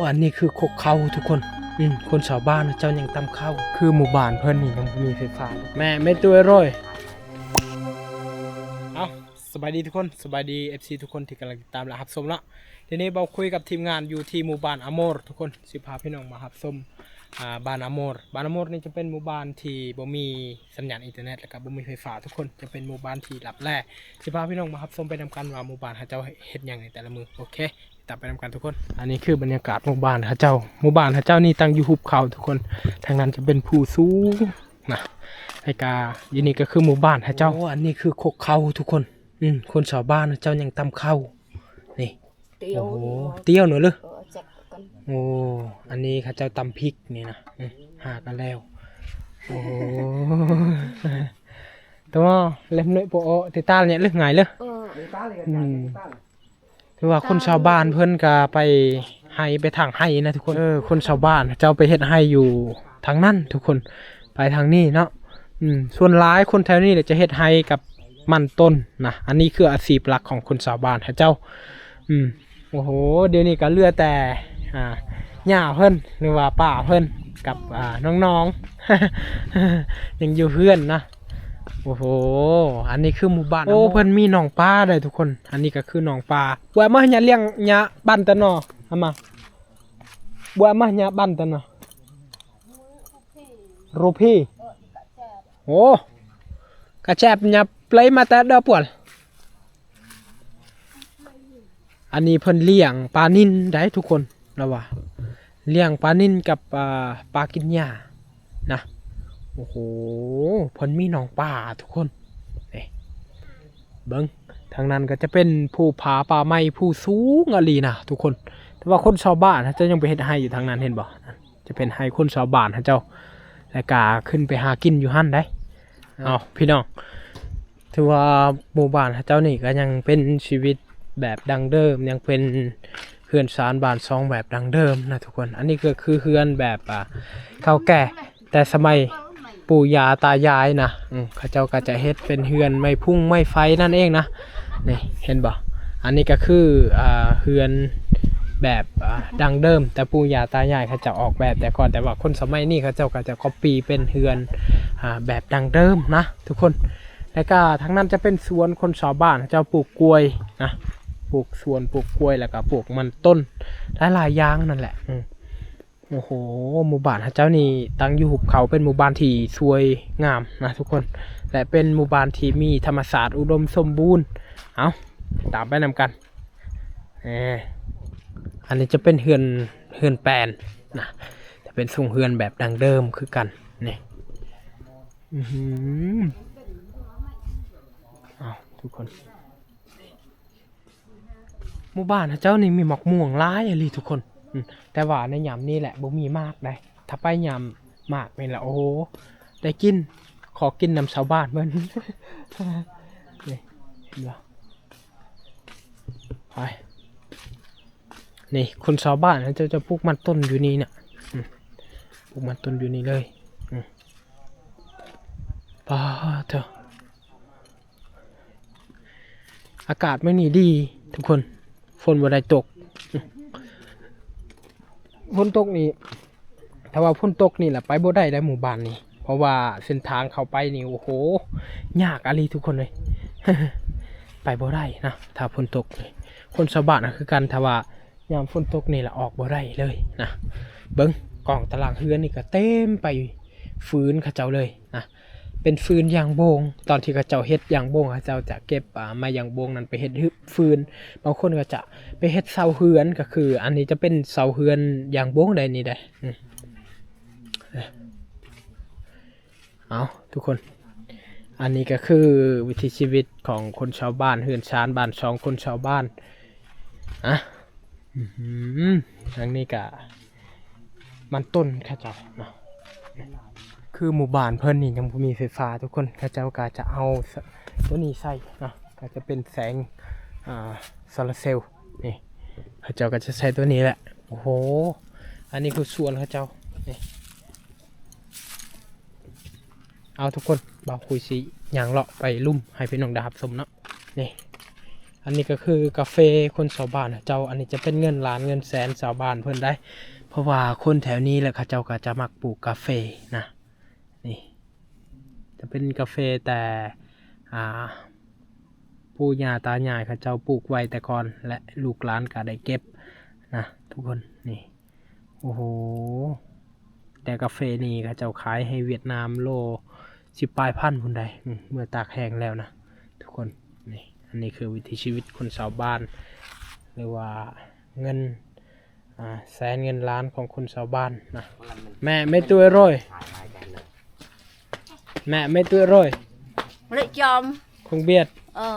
ອັນນີ້ຄືຄົກເຂົ້າທຸກຄົນ. ອືມ ຄົນຊາວບ້ານເຈົ້າຍັງຕຳເຂົ້າ. ຄືໝູ່ບ້ານເພິ່ນນີ້ຍັງບໍ່ມີໄຟຟ້າ. ແມ່ ແມ່ ໂດຍ. ເອົ້າ ສະບາຍດີທຸກຄົນ, ສະບາຍດີ ເອັຟຊີ ທຸກຄົນທີ່ກຳລັງຕິດຕາມ ແລະ ຮັບຊົມເນາະ. ທີນີ້ບ່າວຄຸຍກັບທີມງານຢູ່ທີ່ໝູ່ບ້ານອາໂມຣທຸກຄົນ ຊິພາພີ່ນ້ອງມາຮັບຊົມ ອ່າ ບ້ານອາໂມຣ. ບ້ານອາໂມຣນີ້ຈະເປັນໝູ່ບ້ານທີ່ບໍ່ມີສັນຍານອິນເຕີເນັດ ແລ້ວກໍບໍ່ມີໄຟຟ້າທຸກຄົນ, ຈະເປັນໝູ່ບ້ານທີ່ລັບແລ. ຊິພາພີ່ນ້ອງມາຮັບຊົມໄປນຳກັນວ່າໝູ່ບ້ານເຂົາເຈົ້າເຮັດຫຍັງໃນແຕ່ລະມື້. ໂອເຄ ຕິດຕາມໄປນຳກັນທຸກຄົນ. ອັນນີ້ຄືບັນຍາກາດໝູ່ບ້ານເຂົາເຈົ້າ. ໝູ່ບ້ານເຂົາເຈົ້ານີ້ຕັ້ງຢູ່ຫຸບເຂົາທຸກຄົນ, ທາງນັ້ນຈະເປັນພູສູງນະ, ແລ້ວກະຢູ່ນີ້ກໍຄືໝູ່ບ້ານເຂົາເຈົ້າ. ໂອ້ ອັນນີ້ຄືຄົກເຂົ້າທຸກຄົນ. ອືມ ຄົນຊາວບ້ານເຂົາເຈົ້າຍັງຕຳເຂົ້ານີ້. ຕຽວ ໂອ້ໂຫ ນີ້ຫວາ ຕຽວເນາະເລີ. ເອີ ຈັກກັນ. ໂອ້ ອັນນີ້ເຂົາເຈົ້າຕຳພິກນີ້ນະ. ອືມ ຫາກັນແລ້ວ. ໂອ້ໂຫ ໂຕເລັບໜ້ອຍໂປໂອ ຕິຕາເນຍເລີ ຫງາຍເລີ. ເອີ ອືມ ຖືວ່າຄົນຊາວບ້ານເພິ່ນກະໄປໄຮ່ ໄປຖາງໄຮ່ນະທຸກຄົນ. ເອີ ຄົນຊາວບ້ານເຂົາເຈົ້າໄປເຮັດໄຮ່ຢູ່ທາງນັ້ນທຸກຄົນ, ໄປທາງນີ້ເນາະ. ອືມ ສ່ວນຫຼາຍຄົນແຖວນີ້ແຫຼະຈະເຮັດໄຮ່ກັບມັນຕົ້ນນະ. ອັນນີ້ຄືອາຊີບຫຼັກຂອງຄົນຊາວບ້ານເຂົາເຈົ້າ. ອືມ ໂອ້ໂຫ ດຽວນີ້ກໍເຫຼືອແຕ່ ອ່າ ຍ່າເພິ່ນ ຫຼືວ່າປ້າເພິ່ນກັບ ອ່າ ນ້ອງໆ ຍັງຢູ່ເຮືອນນະ. ໂອ້ໂຫ ອັນນີ້ຄືໝູ່ບ້ານ. ໂອ້ ເພິ່ນມີໜອງປາໄດ໋ທຸກຄົນ. ອັນນີ້ກໍຄືໜອງປາ. ບວມາຫຍາລ້ຽງຫຍ້າບັນຕະໜໍ ອາມາ ບວມາຫຍາບັນຕະໜໍ ໂຣພີ. ໂອ້ ກະແຈບຫຍ້າໄປມາແຕ່ເດີປວນ. ອັນນີ້ເພິ່ນລ້ຽງປານິນໄດ໋ທຸກຄົນ ລາວວ່າລ້ຽງປານິນກັບ ອ່າ ປາກິນຫຍ້ານະ. ໂອ້ໂຫ ເພິ່ນມີໜອງປາທຸກຄົນ. ນີ້ ເບິ່ງ ທາງນັ້ນກໍຈະເປັນພູຜາປ່າໄມ້ ພູສູງອີ່ຫຼີນະທຸກຄົນ, ແຕ່ວ່າຄົນຊາວບ້ານເຂົາເຈົ້າຍັງໄປເຮັດໄຮ່ຢູ່ທາງນັ້ນ ເຫັນບໍ່? ຈະເປັນໄຮ່ຄົນຊາວບ້ານເຂົາເຈົ້າ ແລ້ວກະຂຶ້ນໄປຫາກິນຢູ່ຫັ້ນໄດ໋. ເອົາ ພີ່ນ້ອງ ຖືວ່າໝູ່ບ້ານເຂົາເຈົ້ານີ້ກໍຍັງເປັນຊີວິດແບບດັ້ງເດີມ, ຍັງເປັນເຮືອນຊານບ້ານຊ່ອງແບບດັ້ງເດີມນະທຸກຄົນ. ອັນນີ້ກໍຄືເຮືອນແບບ ອ່າ ເກົ່າແກ່ ແຕ່ສະໄໝປູ່ຍ່າຕາຍາຍນະ, ເຂົາເຈົ້າກໍຈະເຮັດເປັນເຮືອນໄມ້ພຸ້ງໄມ້ໄຟນັ້ນເອງນະ. ນີ້ ເຫັນບໍ່? ອັນນີ້ກໍຄື ອ່າ ເຮືອນແບບ ອ່າ ດັ້ງເດີມ, ແຕ່ປູ່ຍ່າຕາຍາຍເຂົາເຈົ້າອອກແບບແຕ່ກ່ອນ, ແຕ່ວ່າຄົນສະໄໝນີ້ເຂົາເຈົ້າກໍຈະກັອບປີ້ເປັນເຮືອນ ອ່າ ແບບດັ້ງເດີມນະທຸກຄົນ. ແລ້ວກໍທາງນັ້ນຈະເປັນສວນຄົນຊາວບ້ານ ເຂົາເຈົ້າປູກກ້ວຍນະ, ປູກສວນ ປູກກ້ວຍ ແລ້ວກໍປູກມັນຕົ້ນ ຫຼາຍໆຢ່າງນັ້ນແຫຼະ. ອືມ ໂອ້ໂຫ ໝູ່ບ້ານເຂົາເຈົ້ານີ້ຕັ້ງຢູ່ຫຸບເຂົາ, ເປັນໝູ່ບ້ານທີ່ສວຍງາມນະທຸກຄົນ ແລະ ເປັນໝູ່ບ້ານທີ່ມີທຳມະຊາດອຸດົມສົມບູນ. ເອົາ ຕາມໄປນຳກັນ. ເອີ ອັນນີ້ຈະເປັນເຮືອນ ເຮືອນແປນນະ, ຈະເປັນຊົງເຮືອນແບບດັ້ງເດີມຄືກັນ. ນີ້ ອື ເອົາ ທຸກຄົນ ໝູ່ບ້ານເຂົາເຈົ້ານີ້ມີໝາກມ່ວງຫຼາຍອີ່ຫຼີທຸກຄົນ. ອືມ ແຕ່ວ່າໃນຍາມນີ້ແຫຼະບໍ່ມີໝາກໃດ໋, ຖ້າໄປຍາມໝາກນີ້ລະ ໂອ້ໂຫ ໄດ້ກິນ, ຂໍກິນນຳຊາວບ້ານເພິ່ນ. ນີ້ ເຫັນບໍ່? ໄປ ນີ້ຄົນຊາວບ້ານເຂົາເຈົ້າຈະປູກມັນຕົ້ນຢູ່ນີ້ນະ. ອືມ ປູກມັນຕົ້ນຢູ່ນີ້ເລີຍ. ອືມ ປາດເທີ ອາກາດມື້ນີ້ດີທຸກຄົນ, ຝົນບໍ່ໄດ້ຕົກ. ຝົນຕົກນີ້ ຖ້າວ່າຝົນຕົກນີ້ລະໄປບໍ່ໄດ້ໃດໝູ່ບ້ານນີ້, ເພາະວ່າເສັ້ນທາງເຂົ້າໄປນີ້ ໂອ້ໂຫ ຍາກອີ່ຫຼີທຸກຄົນເອີຍ, ໄປບໍ່ໄດ້ນະ ຖ້າຝົນຕົກ. ຄົນຊາວບ້ານກໍຄືກັນ, ຖ້າວ່າຍາມຝົນຕົກນີ້ລະອອກບໍ່ໄດ້ເລີຍນະ. ເບິ່ງ ກ້ອງຕາລາງເຮືອນນີ້ກໍເຕັມໄປຟືນເຂົາເຈົ້າເລີຍນະ. ເປັນຟືນຢາງໂບງ, ຕອນທີ່ເຂົາເຈົ້າເຮັດຢາງໂບງ ເຂົາເຈົ້າຈະເກັບ ອ່າ ໄມ້ຢາງໂບງນັ້ນໄປເຮັດຮືບຟືນ, ບາງຄົນກໍຈະໄປເຮັດເສົາເຮືອນ, ກໍຄືອັນນີ້ຈະເປັນເສົາເຮືອນຢາງໂບງໃດນີ້ໃດ໋. ອືມ ເອົາ ທຸກຄົນ ອັນນີ້ກໍຄືວິຖີຊີວິດຂອງຄົນຊາວບ້ານ, ເຮືອນຊານບ້ານຊ່ອງຄົນຊາວບ້ານ. ອະ ອືມ ທາງນີ້ກະມັນຕົ້ນເຂົາເຈົ້າເນາະ, ຄືໝູ່ບ້ານເພິ່ນນີ້ຍັງບໍ່ມີໄຟຟ້າທຸກຄົນ, ເຂົາເຈົ້າກະຈະເອົາ ໂຕນີ້ໃສ່ເນາະ, ກະຈະເປັນແສງ ອ່າ ໂຊລາເຊວນີ້, ເຂົາເຈົ້າກະຈະໃຊ້ໂຕນີ້ແຫຼະ. ໂອ້ໂຫ ອັນນີ້ຄືສວນເຂົາເຈົ້ານີ້. ເອົາ ທຸກຄົນ ບ່າວຄຸຍຊິຍ່າງເລາະໄປລຸ່ມໃຫ້ພີ່ນ້ອງໄດ້ຮັບຊົມເນາະ. ນີ້ ອັນນີ້ກໍຄືກາເຟຄົນຊາວບ້ານເຈົ້າ, ອັນນີ້ຈະເປັນເງິນລ້ານເງິນແສນຊາວບ້ານເພິ່ນໄດ໋ ເພາະວ່າຄົນແຖວນີ້ແຫຼະ ເຂົາເຈົ້າກໍຈະມັກປູກກາເຟນະ. ນີ້ຈະເປັນກາເຟແຕ່ ອ່າ ປູ່ຍ່າຕາຍາຍເຂົາເຈົ້າປູກໄວ້ແຕ່ກ່ອນ ແລະ ລູກຫຼານກໍໄດ້ເກັບນະທຸກຄົນ. ນີ້ ໂອ້ໂຫ ແຕ່ກາເຟນີ້ເຂົາເຈົ້າຂາຍໃຫ້ຫວຽດນາມໂລສິບປາຍພັນພຸ້ນໃດ໋ ອືມ ເມື່ອຕາກແຫ້ງແລ້ວນະທຸກຄົນ. ນີ້ ອັນນີ້ຄືວິຖີຊີວິດຄົນຊາວບ້ານ ຫຼືວ່າເງິນ ອ່າ ແສນເງິນລ້ານຂອງຄົນຊາວບ້ານນະ. ແມ່ ແມ່ meter rồi. Mẹ, mẹ tuổi rồi. Lệ chom. Không biết. ເອີ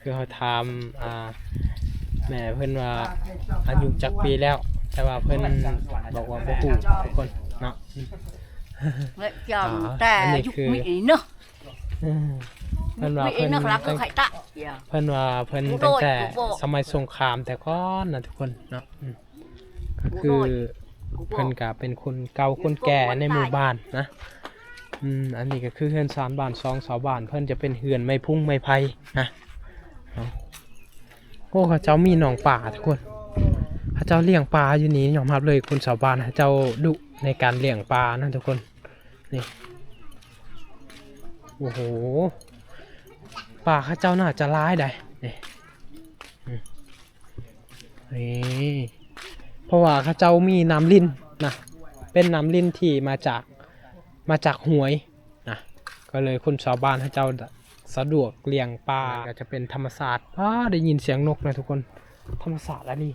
ຄືເຮົາຖາມ ອ່າ ແມ່ເພິ່ນວ່າອາຍຸຈັກປີແລ້ວ ແຕ່ວ່າເພິ່ນບອກວ່າບໍ່ຮູ້ທຸກຄົນເນາະ. ເລະຈອມ ອ່າ ແຕ່ ອັນນີ້ ຍຸກ ຄື ມີເນາະ ເພິ່ນວ່າເພິ່ນຕັ້ງ ເພິ່ນວ່າເພິ່ນຕັ້ງແຕ່ສະໄໝສົງຄາມແຕ່ກ່ອນນະທຸກຄົນເນາະ. ອືມ ກໍຄືເພິ່ນກໍເປັນຄົນເກົ່າຄົນແກ່ໃນໝູ່ບ້ານນະ. ອືມ ອັນນີ້ກໍຄືເຮືອນຊານບ້ານຊ່ອງຊາວບ້ານ ເພິ່ນຈະເປັນເຮືອນໄມ້ພຸງໄມ້ໄຜ່ນະ. ໂອ້ ເຂົາເຈົ້າມີໜອງປາທຸກຄົນ, ເຂົາເຈົ້າລ້ຽງປາຢູ່ນີ້. ຍອມຮັບເລີຍຄົນຊາວບ້ານເຂົາເຈົ້າດຸໃນການລ້ຽງປານະທຸກຄົນ. ນີ້ ໂອ້ໂຫ ປາເຂົາເຈົ້າໜ້າຈະຫຼາຍໃດ໋ ນີ້ ອືມ ນີ້ ເພາະວ່າເຂົາເຈົ້າມີນ້ຳລິນນະ ເປັນນ້ຳລິນທີ່ມາຈາກ ມາຈາກຫ້ວຍນະ ກໍເລີຍຄົນຊາວບ້ານເຂົາເຈົ້າສະດວກລ້ຽງປາ. ກໍຈະເປັນທຳມະຊາດ. ອ້າ ໄດ້ຍິນສຽງນົກນະທຸກຄົນ, ທຳມະຊາດອີ່ຫຼີ. ນີ້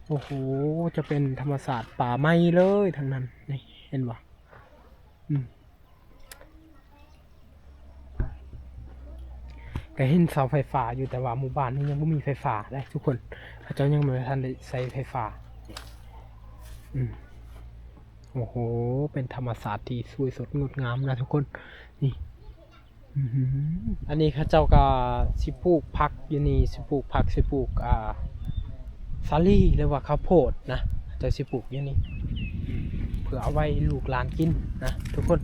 ໂອ້ໂຫ ຈະເປັນທຳມະຊາດ ປ່າໄມ້ເລີຍທັງນັ້ນ. ນີ້ ເຫັນບໍ່? ອືມ ກໍເຫັນເສົາໄຟຟ້າຢູ່ ແຕ່ວ່າໝູ່ບ້ານນີ້ຍັງບໍ່ມີໄຟຟ້າເດ້ທຸກຄົນ, ເຂົາເຈົ້າຍັງບໍ່ທັນໄດ້ໃຊ້ໄຟຟ້າ. ອືມ ໂອ້ໂຫ ເປັນທຳມະຊາດທີ່ສວຍສົດງົດງາມນະທຸກຄົນ. ນີ້ ອືມ ອັນນີ້ເຂົາເຈົ້າກໍຊິປູກຜັກຢູ່ນີ້ ຊິປູກຜັກ ຊິປູກ ອ່າ ສາລີ ຫຼືວ່າເຂົ້າໂພດນະ ເຂົາເຈົ້າຊິປູກຢູ່ນີ້ ເພື່ອເອົາໄວ້ລູກຫຼານກິນນະທຸກຄົນ.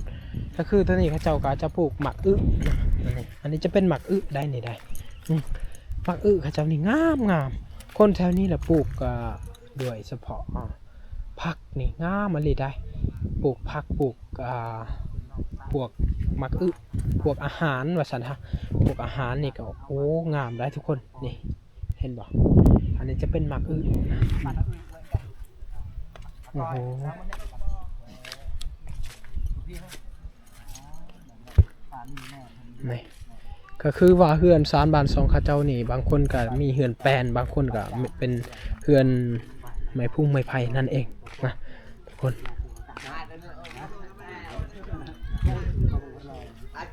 ກໍຄືຕົວນີ້ເຂົາເຈົ້າກໍຈະປູກໝາກອຶນະ ອັນນີ້ ອັນນີ້ຈະເປັນໝາກອຶໄດ໋ນີ້ໄດ໋. ອືມ ໝາກອຶເຂົາເຈົ້ານີ້ງາມໆ, ຄົນແຖວນີ້ລະປູກ ອ່າ ໂດຍສະເພາະ ອ່າ ຜັກນີ້ງາມອີ່ຫຼີໄດ໋. ປູກຜັກ ປູກ ອ່າ ພວກໝາກອຶ ພວກອາຫານວ່າຊັ້ນຮະ, ພວກອາຫານນີ້ກໍ ໂອ້ ງາມໄດ໋ທຸກຄົນ. ນີ້ ເຫັນບໍ່? ອັນນີ້ຈະເປັນໝາກອຶນະ. ໂອ້ໂຫ ນີ້ ກໍຄືວ່າເຮືອນຊານບ້ານຊ່ອງເຂົາເຈົ້ານີ້ ບາງຄົນກໍມີເຮືອນແປ້ນ ບາງຄົນກໍເປັນເຮືອນໄມ້ພຸງໄມ້ໄຜ່ນັ້ນເອງນະທຸກຄົນ.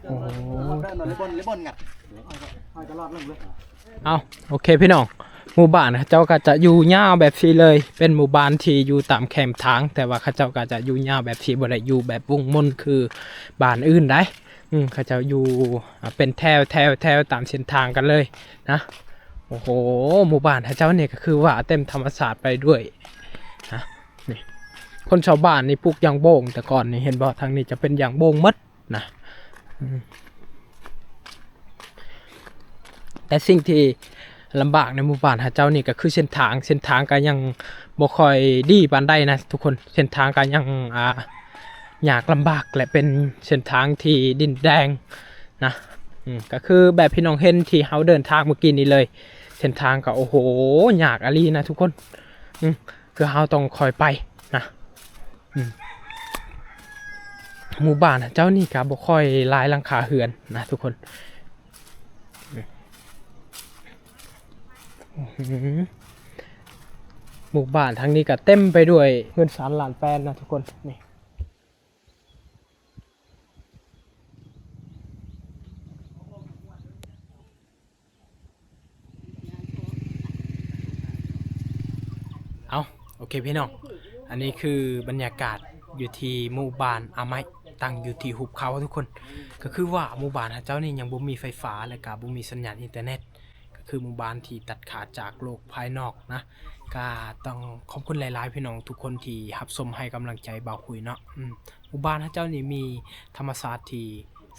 ໂອ້ໂຫ ເອົາ ໂອເຄພີ່ນ້ອງ, ໝູ່ບ້ານເຂົາເຈົ້າກໍຈະຢູ່ຍາວແບບຊີ້ເລີຍ, ເປັນໝູ່ບ້ານທີ່ຢູ່ຕາມແຄມທາງ, ແຕ່ວ່າເຂົາເຈົ້າກໍຈະຢູ່ຍາວແບບຊີ້ ບໍ່ໄດ້ຢູ່ແບບວົງມົນຄືບ້ານອື່ນໃດ໋. ອືມ ເຂົາເຈົ້າຢູ່ ອ່າ ເປັນແຖວໆໆ ຕາມເສັ້ນທາງກັນເລີຍນະ. ໂອ້ໂຫ ໝູ່ບ້ານເຂົາເຈົ້ານີ້ກໍຄືວ່າເຕັມທຳມະຊາດໄປດ້ວຍນະ. ນີ້ ຄົນຊາວບ້ານນີ້ປູກຢາງໂບງແຕ່ກ່ອນນີ້ ເຫັນບໍ່? ທາງນີ້ຈະເປັນຢາງໂບງໝົດ ນະ. ອືມ ແຕ່ສິ່ງທີ່ລຳບາກໃນໝູ່ບ້ານເຮົາເຈົ້ານີ້ກໍຄືເສັ້ນທາງ, ເສັ້ນທາງກໍຍັງບໍ່ຄ່ອຍດີປານໃດນະທຸກຄົນ, ເສັ້ນທາງກໍຍັງ ອ່າ ຍາກລຳບາກ ແລະ ເປັນເສັ້ນທາງທີ່ດິນແດງນະ. ອືມ ກໍຄືແບບພີ່ນ້ອງເຫັນທີ່ເຮົາເດີນທາງມື້ກີ້ນີ້ເລີຍ, ເສັ້ນທາງກໍ ໂອ້ໂຫ ຍາກອີ່ຫຼີນະທຸກຄົນ. ອືມ ຄືເຮົາຕ້ອງຄ່ອຍໄປນະ. ອືມ ໝູ່ບ້ານເຈົ້ານີ້ກະບໍ່ຄ່ອຍຫຼາຍຫຼັງຄາເຮືອນນະທຸກຄົນ. ອືມ ໝູ່ບ້ານທາງນີ້ກະເຕັມໄປດ້ວຍເຮືອນຊານລ້ານແປນນະທຸກຄົນ. ນີ້ ເອົາ ໂອເຄພີ່ນ້ອງ, ອັນນີ້ຄືບັນຍາກາດຢູ່ທີ່ໝູ່ບ້ານອາໄມ້, ຕັ້ງຢູ່ທີ່ຫຸບເຂົາທຸກຄົນ. ກໍຄືວ່າໝູ່ບ້ານເຮົາເຈົ້ານີ້ຍັງບໍ່ມີໄຟຟ້າ ແລະ ກະບໍ່ມີສັນຍານອິນເຕີເນັດ, ກໍຄືໝູ່ບ້ານທີ່ຕັດຂາດຈາກໂລກພາຍນອກນະ. ກະຕ້ອງຂອບຄຸນຫຼາຍໆ ພີ່ນ້ອງທຸກຄົນທີ່ຮັບຊົມໃຫ້ກຳລັງໃຈບ່າວຄຸຍເນາະ. ອືມ ໝູ່ບ້ານເຮົາເຈົ້ານີ້ມີທຳມະຊາດທີ່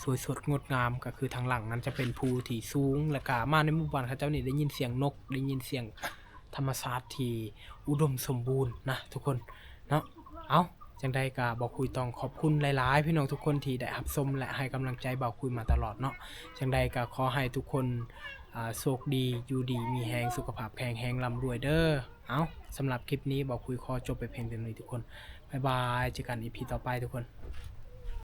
ສວຍສົດງົດງາມ ກໍຄືທາງຫຼັງນັ້ນຈະເປັນພູທີ່ສູງ ແລ້ວກໍມາໃນໝູ່ບ້ານເຂົາເຈົ້ານີ້ໄດ້ຍິນສຽງນົກ ໄດ້ຍິນສຽງທຳມະຊາດທີ່ອຸດົມສົມບູນນະທຸກຄົນເນາະ. ເອົ້າ ຈັ່ງໃດກໍບ່າວຄຸຍຕ້ອງຂອບຄຸນຫຼາຍໆ ພີ່ນ້ອງທຸກຄົນທີ່ໄດ້ຮັບຊົມ ແລະ ໃຫ້ກຳລັງໃຈບ່າວຄຸຍມາຕະຫຼອດເນາະ. ຈັ່ງໃດກໍຂໍໃຫ້ທຸກຄົນ ອ່າ ໂຊກດີ ຢູ່ດີມີແຮງ ສຸຂະພາບແຂງແຮງ ລ່ຳລວຍເດີ້. ເອົ້າ ສຳລັບຄລິບນີ້ບ່າວຄຸຍຂໍຈົບໄປພຽງເທົ່ານີ້ທຸກຄົນ. ບາຍບາຍ ເຈີກັນອີພີຕໍ່ໄປທຸກຄົນ.